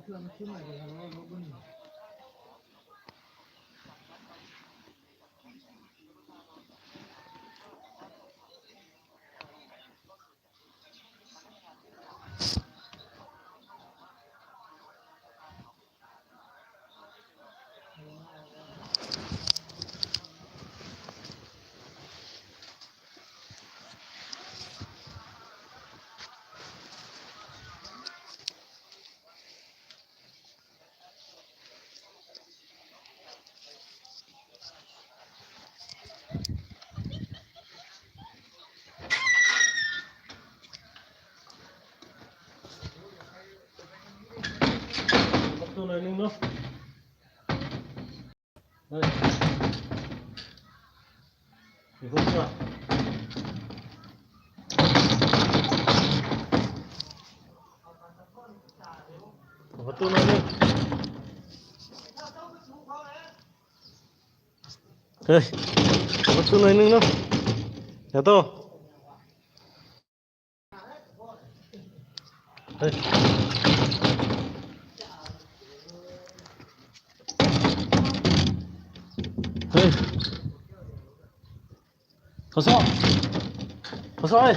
ປະຕູໜ້ອຍໜຶ່ງເນາະ. ເຮີ້ຍ ມີຄົນຕົວະ ເປີດປະຕູໜ້ອຍໜຶ່ງ. ເຮີ້ຍ ເປີດປະຕູໜ້ອຍໜຶ່ງເນາະ ແຖວໂຕ. ເຮີ້ຍ ເຮີ້ຍ ຂໍຊອກ ຂໍຊອກເອີຍ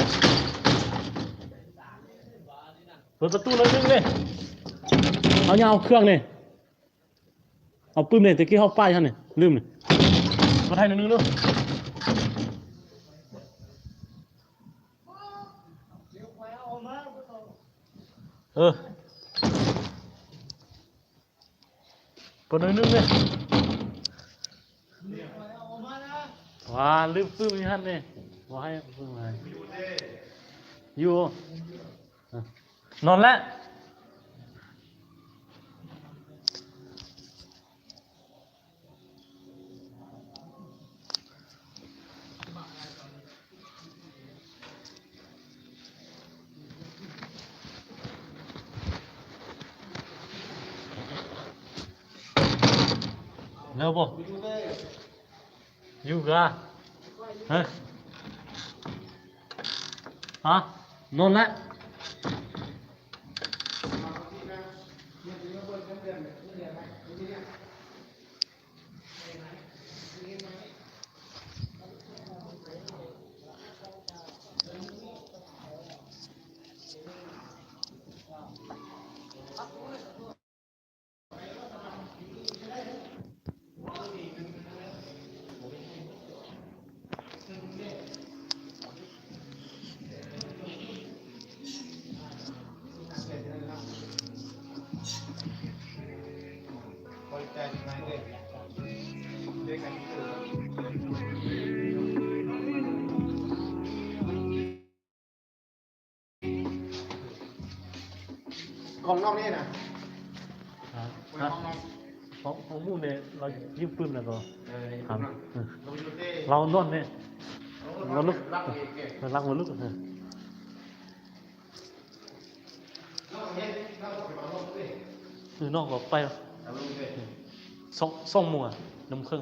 ເປີດປະຕູໜ້ອຍໜຶ່ງເດ້. ເອົາ ຢ່າເອົາເຄື່ອງນີ້. ເອົາປຶ້ມເດ້ ຕະກີ້ເຮົາປ້າຍຫັ້ນນີ້ ລືມນີ້ ເປີດໃຫ້ໜ້ອຍໜຶ່ງເດີ. ເອີ ເປີດໜ້ອຍໜຶ່ງເດ້. ວ້າ ລືມປຶ້ມຢູ່ຫັ້ນເດ້ ບໍ່ໃຫ້ປຶ້ມໃຫ້ ຢູ່. ນອນແລ້ວ. ແລ້ວບໍ່? ຢູ່ກະ ຮະ ຮະ ນອນແລ້ວ. ຫ້ອງນອກນີ້ນະ ຮະ ຫ້ອງນອກ ຂອງ ຂອງໝູ່ນີ້ ລາວຍິງປືນແລ້ວກໍ ເອີ ຖາມ ເອີ ລາວນອນນີ້ ເອີ ລາວລຸກ ເອີ ຫຼັບບໍ່ລຸກ ເອີ ນອກກໍໄປ ສອງ ສອງໂມງອະ ໜຶ່ງໂມງເຄິ່ງ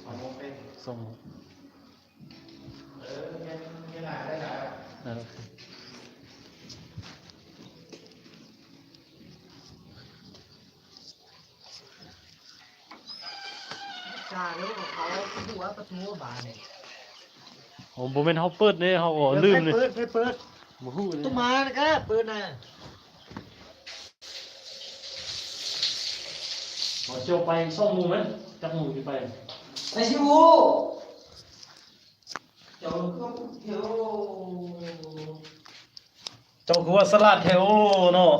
ສອງໂມງ ສອງໂມງ. ເອີ ໂອເຄ ຈາເດີ ເຂົາຫົວປະຕູບານນີ້. ໂອ້ ບໍ່ແມ່ນເຮົາເປີດເດ້ ເຮົາກໍລືມເດ້ ເປີດ ເປີດ ບໍ່ຮູ້ເດ້ ຕຸມານະກະເປີດນະ. ເຮົາຈະໄປສອງໂມງແມ່ນ ຈັກໂມງຊິໄປ ໃຜຊິຮູ້. ເຈົ້າຄືວ່າແຖວ ເຈົ້າຄືວ່າສະຫຼາດແທ້ເນາະ.